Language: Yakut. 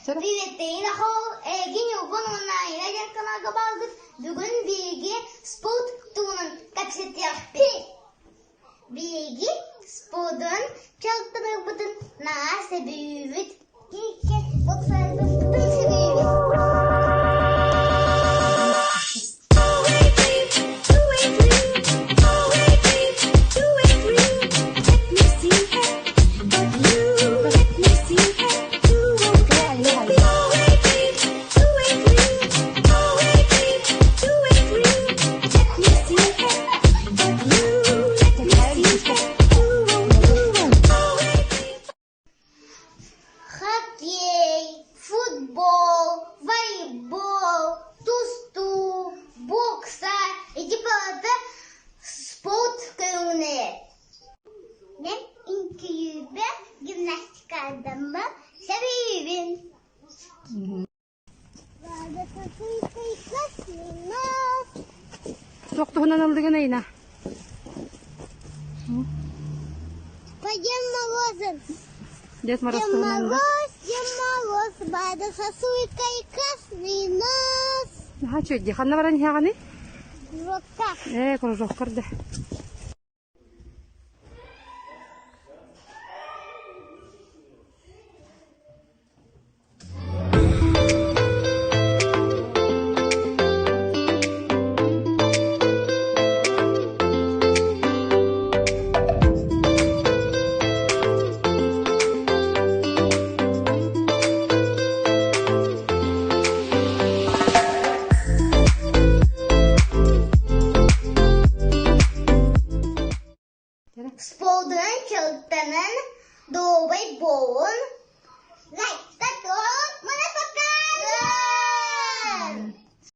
Приветтэйин ахол, эһиги Ньургун уонна Айна диэн каналга бааргыт. Бүгүн биһиги спорт туһунан кэпсэтиэхпит. Биһиги спордунан дьарыктанарбытын наһаа сөбүлүүбүт. Боксаларбытын сөбүлүүбүт. Хоккей, футбол, волейбол, тустуу, бокса ити барыта спорт көрүҥнэрэ. Мин үҥкүүбэ гимнастикаламмын сөбүлүүбүн. Туох туһунан ыллыгын Айна? Дед Морозом. Дед Мороз Дед туһунан да? Мороз, Дед Мороз, бада сосулька и красный нос. Наһаа үчүгэй дии. Ханна баран иһэҕиний? Кружокка. Ээ, кружоккар да. Спордунан дьарыктанан доруобай буолун. Лайк!